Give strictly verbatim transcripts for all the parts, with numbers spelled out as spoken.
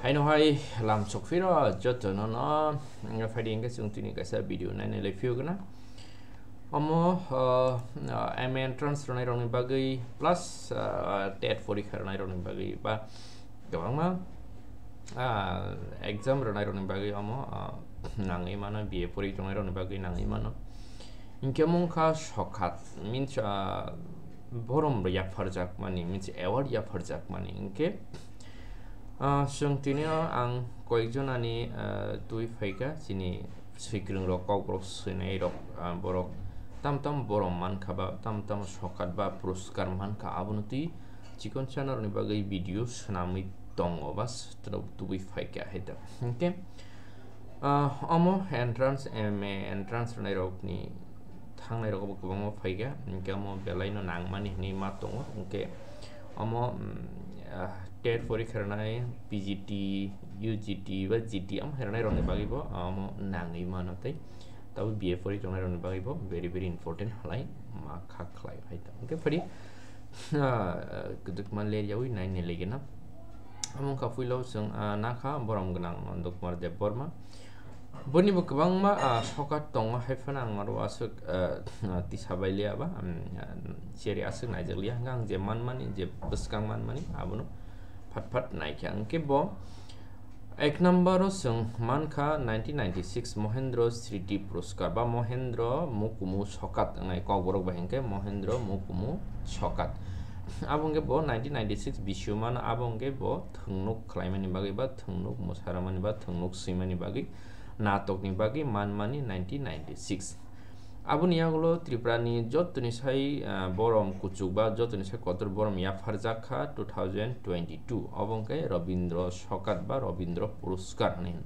Haino hai lam sokphiro jotono no, wngkha phaidi hwnkhe chwng tini kaisa video nainai lai phiyogwna. Omo, uh, uh, M A entrance rwnai rokni bagwi plus, uh, tet porikha rwnai rokni bagwi ba kwbangma, uh, exam rwnai rokni bagwi omo, uh, nangwi mano, B A pori tongnai rokni bagwi nangwi mano. Hinkhe mungkha sokhat, means, uh, borom yapharjakmani, means award yapharjakmani. Hinkhe, ah, chwng tini o ang koyekjon ani, ah, twi phaikha, chini swikwrwng rok, kokborok swinai rok, ah, borok tam tam borom mankha ba, tam tam sokhat ba puruskar mankha, abono twi chikon channel ni bagwi video swnamwi tongo ba s-, tubui phaikha hai ta. Hinkhe, ah, omo entrance, M A entrance rwnai rokni thangnai rok bo kwbangma phaikha, hinkhe omo belai no nangmani hinwi ma tongo, hinkhe omo, mm, ah, tet porikha rwnai, P G T, U G T ba G T omo hai rwnai rokni bagwi bo omo nangwi mano tei tabuk B A pori tongnai rokni bagwi bo very very important halai ma kha khlai hai ta. Hinkhe phaidi, ah, kwdwkma ler yaui nainai lagina. Omo wngkha puila o chwng, ah, nakha borom gwnang Nando Kumar Debbarma. Boni bo kwbangma, ah, sokat tongo, hai phano ang oro aswk, ah, tisa bai liya ba, um, ah, cherry aswk naijak liya, hwnkhe ang je manmani, je bwskang manmani, abono phat phat naikha. Hwnkhe bo ek number o chwng mankha nineteen ninety-six Mohendro Sriti Puroskar ba Mohendro Mukumu Sokat wngnai kokborok bai hwnkhe Mohendro Mukumu Sokat. Abo hwnkhe bo nineteen ninety-six bisio mano, abo hwnkhe bo thwngnuk khlaimani bagwi ba thwngnuk mwsaramani ba thwngnuk swimani bagwi, natokni bagwi manmani nineteen ninety-six. Aboni yagulo Tripurani jotoni sai, ah, borom kuchuk ba jotoni sai kotor borom yapharjak kha two thousand twenty-two, obo hwnkhe Robindro Sokat ba Robindro Puroskar hwnwi hino.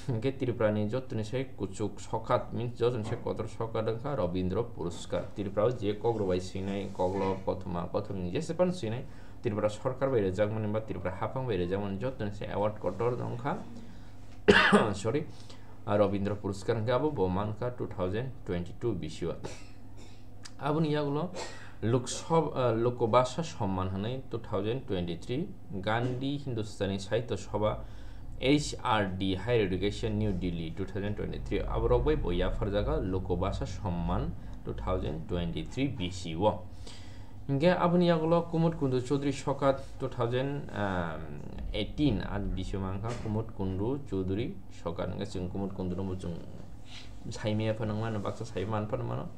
Hwnkhe Tripurani jotoni sai kuchuk sokat, means jotoni sai kotor sokat wngkha Robindro Puroskar. Tripura o je kok rwbai swinai, koklob, kothoma, kothomni jesephano swinai, Tripura sorkar bai rwjakmani ba Tripura haphang bai rwjakmani jotoni se award kotor wngkha, sorry, ah, Robindra Puroskar hwnkhe abo bo mankha two thousand twenty-two bisio. Aboni yagulo Lok Sabha, ah, Lokobhasha Samman hwnwi two thousand twenty-three, Gandhi Hindustani Sahitya Sabha, H R D, Higher Education, New Delhi, two thousand twenty-three, aborok bai bo yapharjago Lokobhasha Samman two thousand twenty-three bisio. Hingke aboni yagulo Kumud Kundu Chaudhary Sokat two thousand eighteen, ah, bisio mankha Kumud Kundu Chaudhary Sokat, hingke chwng Kumud Kundu no bo chwng saimaya phano mano, baksa sai man phano mano.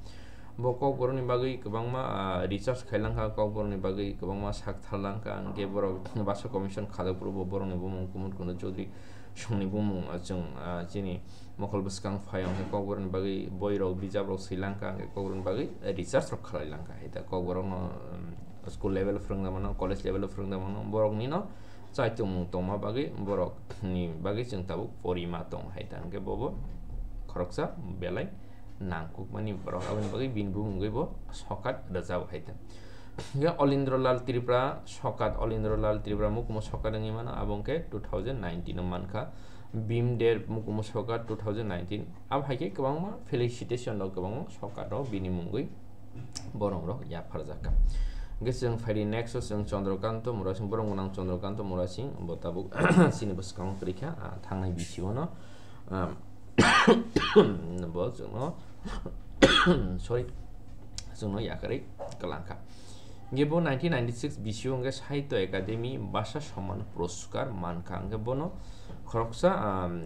Bo kokborokni bagwi kwbangma, ah, research khailangkha, kokborokni bagwi kwbangma sak tharlangkha, hingke borok basa commission khajak phuru bo borokni bumung Kumud Kundu Chaudhary songni bumung, ah, chwng, ah, chini mokol bwskang phai hwnkhe kokborokni bagwi boirok, bijaprok swilangkha, hwnkhe kokborokni bagwi research rok khlailangkha. Hai ta kokborokno, um, school level o phwrwngda mano, college level o phwrwngda mano, boroknino chaitumung tongma bagwi, borokni bagwi chwng tabuk porima tong hai ta. Hwnkhe bobo khoroksa belai nangkukmani borok, aboni bagwi bini bumungwi bo Sokat rwjak hai ta. Hingke Olindro Lal Tripura Sokat, Olindro Lal Tripura Mukumu Sokat wngwi mano, abo hingke two thousand nineteen o mankha. Bhim Deb Mukumu Sokat two thousand nineteen, abo hai khe kwbangma felicitation rok, kwbangma sokat rok bini mungwi borok rok yapharjak kha. Hingke chwng phaidi next o chwng Chandrakanta Murasing, borom gwnang Chandrakanta Murasing, bo tabuk chini bwskango kwrwi kha, ah, thangnai bisio no, ah, bo chwngno, sorry, chwngno yakarwi kwlangkha. Hingke bo nineteen ninety-six bisio hingke Sahitya Academy Basa Samman Puroskar mankha. Hingke bono khoroksa, um,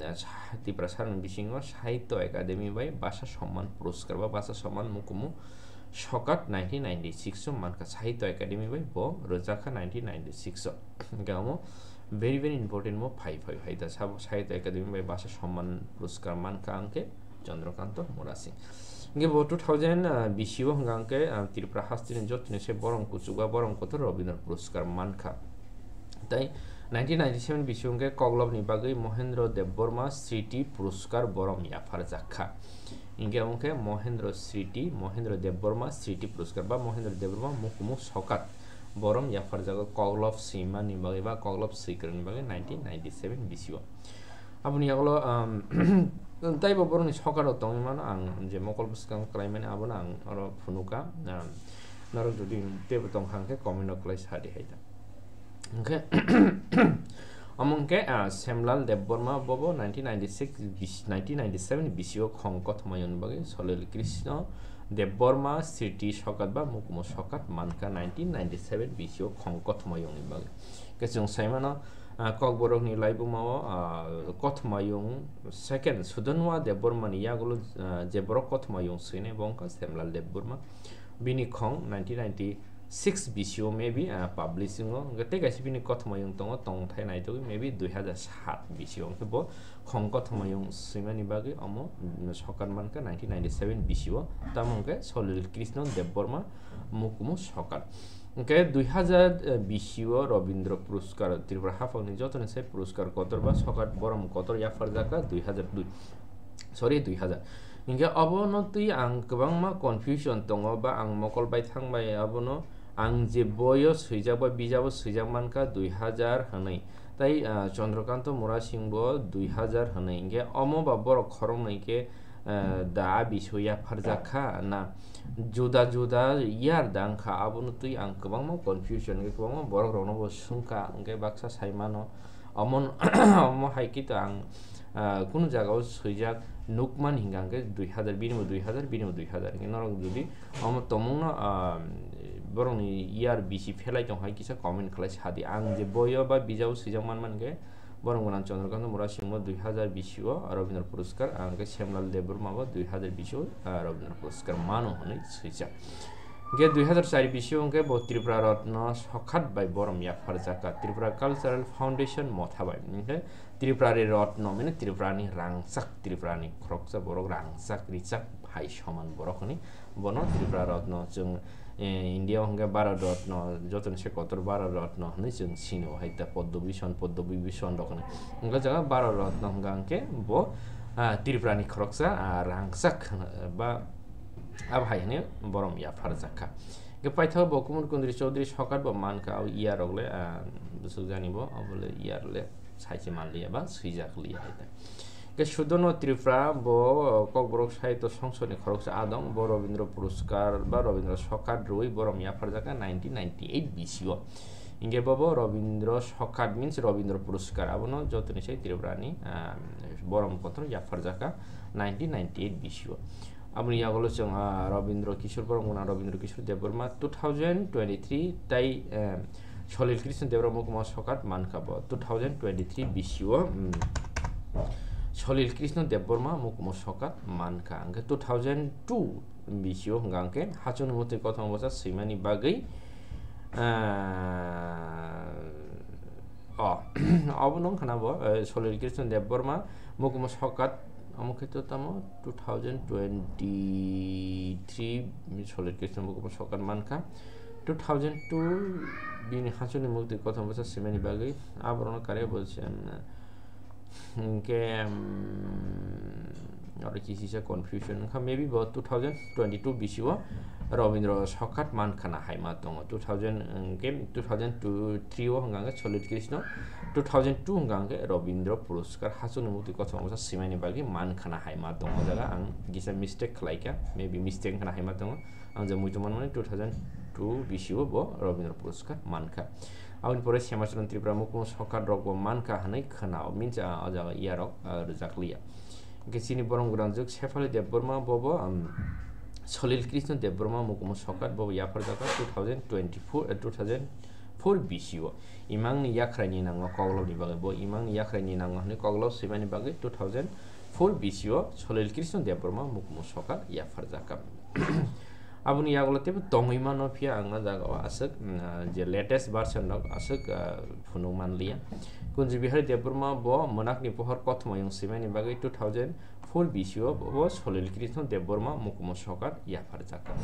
Tiprasani bisingo Sahitya Academy bai Basa Samman Puroskar ba Basa Samman Mukumu Sokat nineteen ninety-six o mankha. Sahitya Academy bai bo rwjakha nineteen ninety-six o. Hingke amo very, very important mo phai, phai, phai da sabo Sahitya Academy bai Basa Samman Puroskar mankha hingke Chandrakanta Murasing. Hingke bo two thousand, ah, bisio hingka hingke, ah, Tripura hasteni jotoni se borom kuchuk ba borom kotor Robindra Puroskar mankha. Tai nineteen ninety-seven bisio hingke koklopni bagwi Mohendro Debbarma Sriti Puroskar borom yapharjak kha. Hingke omo khe Mohendro Sriti, Mohendro Debbarma Sriti Puroskar ba Mohendro Debbarma Mukumu Sokat borom yapharjago koklop swimani bagwi ba koklop swikwrwngni bagwi nineteen ninety-seven bisio. Aboni yagulo, um, taibo borokni sokat rok tongwi mano, ang je mokol bwskango kwlai mani abono ang oro phunuka. Um, norok jodi teibo tongkha hwnkhe comment rok kwlai sa di hai ta. Hwnkhe Omo hwnkhe, ah, Semlal Debbarma bobo nineteen ninety-six bis-, nineteen ninety-seven bisio khong kothoma yungni bagwi Solil Krishna Debbarma, Sriti Sokat ba Mukumu Sokat mankha nineteen ninety-seven bisio khong kothoma yungni bagwi. Khe chwng saimano, ah, Kokborokni laibumao, ah, kothoma yung second Sudhanwa Debbarmani yagulo, ah, je borok kothoma yung swinai bo wngkha Semlal Debbarma. Bini khong nineteen ninety-six bisio maybe, ah, publishingo. Hwnkhe tei kaisa bini kothoma yung tongo, tongthai naitugwi maybe dui hazar sat bisio. Hwnkhe bo khong kothoma yung swimani bagwi omo, mm, Sokat mankha nineteen ninety-seven bisio. Tamo hwnkhe Solil Krishna Debbarma Mukumu Sokat. Hwnkhe dui hazar bisio Robindra Puroskar, Tripura haphangni jotoni se puroskar kotor ba Sokat borom kotor yapharjakha dui hazar dui, sorry, dui hazar. Hwnkhe obono twi ang kwbangma confusion tongo ba ang mokol bai thang bai abono ang je boyo swijak ba bijabo swijak mankha dui hazar hwnwi. Tai, ah, Chandrakanta Murasing bo dui hazar hwnwi. Hwnkhe omo ba borok khoroknwi khe, ah, da a bisio yapharjakha na juda juda year da wngkha, abono twi ang kwbangma confusion khe kwbangma borok rokno bo swngkha, hwnkhe baksa saimano omo, omo hai khe to ang, ah, kunu jagao swijak nukmani hingka hwnkhe dui hazar, bini bo dui hazar, bini bo dui hazar, hwnkhe norok jodi omo tongmungno, ah, borokni year bisi phelai tong hai kisa comment khlai sadi, ang je boyo ba bijabo swijak manmani hwnkhe Borom gwnang Chandrakanta Murasingmo dui hazar bisio Rabindra Puroskar, ah, hwnkhe Semlal Debbarma bo dui hazar bisio, ah, Rabindra Puroskar mano hwnwi swijak. Hwnkhe dui hazar char bisio hwnkhe bo Tripura Ratna Sokat bai borom yapharjakha, Tripura Cultural Foundation motha bai. Hwnkhe Tripura ni Ratna, mane Tripura ni rangchak, Tripura ni khoroksa borok, rangchak richak hai soman borok hwnwi bono Tripura Ratna chwng eh, India o hwnkhe Bharat Ratna, jotoni se kotor Bharat Ratna hwnwi chwng sino, hai ta Padma Bhushan, Padma Vibhushan rok hwnwi. Hwnkhe jaga Bharat Ratna hwnkha hwnkhe bo, ah, Tripura ni khoroksa, ah, rangchak, ah, ba abo hai hwnwi borom yapharjakha. Hwnkhe paithago bo Kumar Kundri Chaudhary Sokat bo mankha, o year rok le, ah, bwswk jani bo, abo le year le. Saise manliya ba swijak liya hai ta. Ke Sudhanwa Tripura bo Kokborok Sahitya Songsodni khoroksa adong, bo Rabindra Puroskar ba Rabindra Sokat rwi borom yapharjakha nineteen ninety-eight bisio. Hingke bo bo Rabindra Sokat means Rabindra Puroskar, abono jotoni se Tripurani, ah, borom kotor yapharjakha nineteen ninety-eight bisio. Aboni yagulo chwng, ah, Rabindra Kishore, borom gwnang Rabindra Kishore Debbarma two thousand twenty-three tai, eh, Solil Krishna Debbarma Mukumu Sokat mankha bo two thousand twenty-three bisio, mm, Solil Krishna Debbarma Mukumu Sokat mankha. Hwnkhe two thousand two bisio hwnkha hwnkhe Hachungni Murti Kothoma Bwsa swimani bagwi, ah, o, obo nung khana bo, eh, Solil Krishna Debbarma Mukumu Sokat, omo khe to tamo two thousand twenty-three Solil Krishna Mukumu Sokat mankha. Two thousand two bini Hachungni Murti Kothoma Bwsa swimani bagwi aborokno kare bo se, em, hwnkhe, em, oro kisi se confusion wngkha, maybe bo two thousand twenty-two bisio Rabindra Sokat mankha na hai ma tongo, two thousand, hwnkhe two thousand two three o hwnkha hwnkhe Solil Krishna, two thousand two hwnkha hwnkhe Rabindra Puroskar Hachungni Murti Kothoma Bwsa swimani bagwi mankha na hai ma tongo. O jaga ang kisa mistake khlaikha, maybe mistake wngkha na hai ma tongo. Ang je muitu manmani two thousand two bisio bo Rabindra Puroskar mankha. Aboni pore Shyama Charan Tripura Mukumu Sokat rok bo mankha hwnwi khwnao, means, ah, o jaga year rok, ah, rwjak liya. Hwnkhe chini borom gwnangjuk Sefali Debbarma bobo, um, Solil Krishna Debbarma Mukumu Sokat bobo yapharjakha two thousand twenty-four, eh, two thousand four bisio. Imangni yakhraini nango koklopni bagwi, bo imangni yakhraini nango hwnwi koklop swimani bagwi two thousand four bisio Solil Krishna Debbarma Mukumu Sokat yapharjakha. Aboni yagulo teibo tongwi mano, phiya ang o jaga o aswk, mm, ah, je latest version rok aswk, ah, phunuk manliya. Kunju Bihari Debbarma bo Mwnakni Pohor Kothoma Yung swimani bagwi two thousand four bisio bo Solil Krishna Debbarma Mukumu Sokat yapharjakha.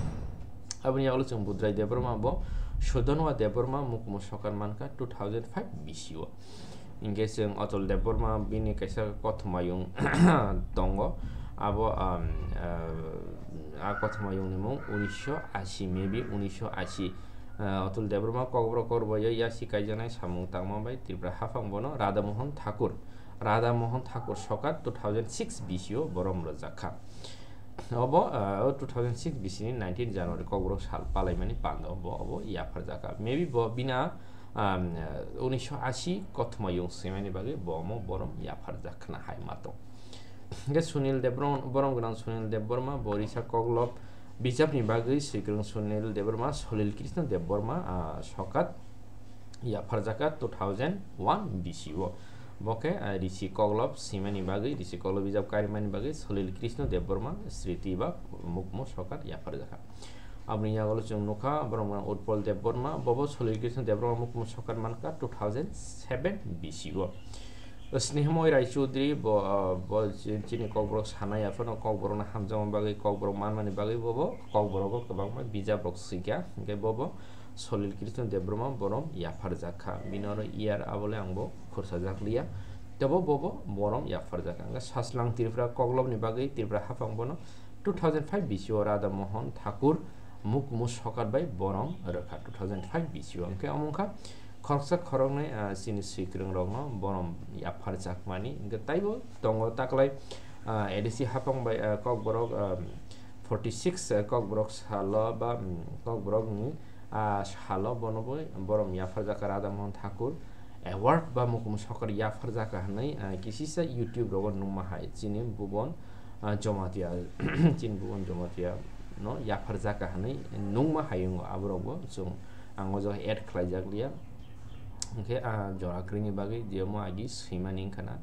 Aboni yagulo chwng Budrai Debbarma bo Sudhanwa Debbarma Mukumu Sokat mankha two thousand five bisio. Hingke chwng Atul Debbarma bini kaisa kothoma yung tongo. Abo, um, uh, a kothoma yungni mung unisho ashi, maybe unisho ashi. Uh, Atul Debbarma Kokborok Korboyo yasi kaijaknai samung tangma bai Tripura haphang bono Radha Mohan Thakur, Radha Mohan Thakur Sokat two thousand six bisio borom rwjakha. Obo, uh, two thousand six bisini nineteen January Kokborok sal palaimani pando bo obo yapharjakha. Maybe bo bina um, unisho ashi kothoma yung swimani bagwi bo omo borom yapharjak khna hai mato. Hingke Sunil Debron-, borom gwnang Sunil Debbarma, bo risa koklop bijapni bagwi swikwrwng Sunil Debbarma, Solil Krishna Debbarma, ah, sokat yapharjaka two thousand one B C o. Bo khe, ah, risi koklop swimani bagwi, risi koklop bijap karimani bagwi Solil Krishna Debbarma, Sriti ba mukmo sokat yapharjaka. Aboni yagulo chwng nukha, borom gwnang Utpal Debbarma, bobo Solil Krishna Debbarma mukmo sokat mankha two thousand seven B C o. Snehmoy Rai Chaudhary, bo, ah, bo chi-, chini kokborok sanai aphano kokborokno hamjakma bagwi, kokborok manmani bagwi bobo kokborogo kwbangma bijaprok swikha, hingke bobo Solil Krishna Debbarma borom yapharjak kha. Bini oro year abole ang bo khursa jak liya. Tebo bobo borom yapharjak kha. Hingke Saslang Tripura koklopni bagwi Tripura haphang bono two thousand five B C o Radha Mohan Thakur mukmo sokat bai borom rwkha two thousand five B C o. Hingke omo wngkha khoroksa khoroknwi, ah, chini swikwrwng rokno borom yapharjakmani. Hingke taibo tongo taklai, ah, A D C haphang bai, ah, kokborok, ah, forty six, ah, kokborok salo ba, mm, kokborokni, ah, salo bono bo borom yapharjak kha Radha Mohan Thakur award ba mukmo sokat yapharjak kha hwnwi, ah, kisisa YouTube rogo nukma hai chini Bhuban, ah, Jamatia, chini Bhuban Jamatia no yapharjak kha hwnwi nukma hai wngo aborok bo chwng ang o jaga add khlaijak liya. Hingke, ah, jora kwrwini bagwi je omo agi swimani wngkha na.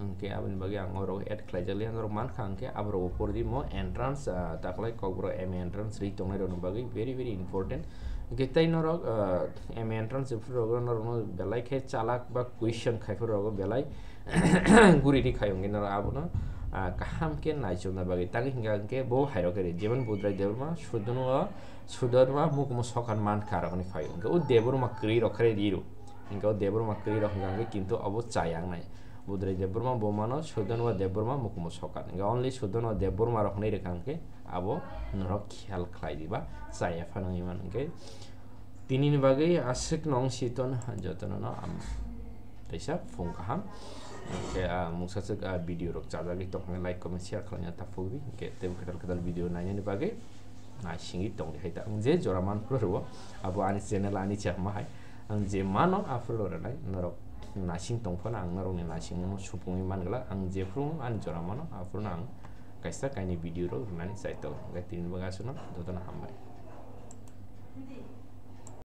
Hingke aboni bagwi ang oro add khlaijak liya, norok mankha hingke aborok bo pori di mo entrance, ah, taklai kokborok M A entrance ri tongnai rokni bagwi very, very important. Hingke tei norok, ah, M A entrance jephuru rogo norokno belai khe chalak ba question khai phuru rogo belai guri di khai hingke norok abono, ah, kaham khe naichomna bagwi tangwi hingka hingke bo hairok khe ri jemon Budrai Debbarma, Sudhanwa, Sudhanwa mukmo sokat mankha rokni phai hingke o Debbarma kwrwi rok khe ri ro. Hingke o Debbarma kwrwi rok hingka hingke kintu obo chayang nai. Budrai Debbarma bo mano Sudhanwa Debbarma mukmo sokat. Hingke only Sudhanwa Debbarma rok hinui rwkha hingke abo norok khiyal khlai diba chaya phano hwnwi mano hingke. Tinini bagwi aswk nong siton jotono no am teisa phung kaham. Hingke, ah, mungsa swk, ah, video rok chajagwi tongkha like, comment, share khlaina ta phugdi. Hingke tei kwtal kwtal video nainani bagwi naisingwi tongdi hai ta. Ang je jora man phuru rwo, abo ani channel ani chakma hai. Ang je mano aphuru rwnai norok naising tongphano ang norokni naisingmano supungwi man glak. Ang jephuru ani jora mano aphuru ang kaisa kaini video rok rwnani chai tongo. Hingke tini bagwi aswkno jotono hambai.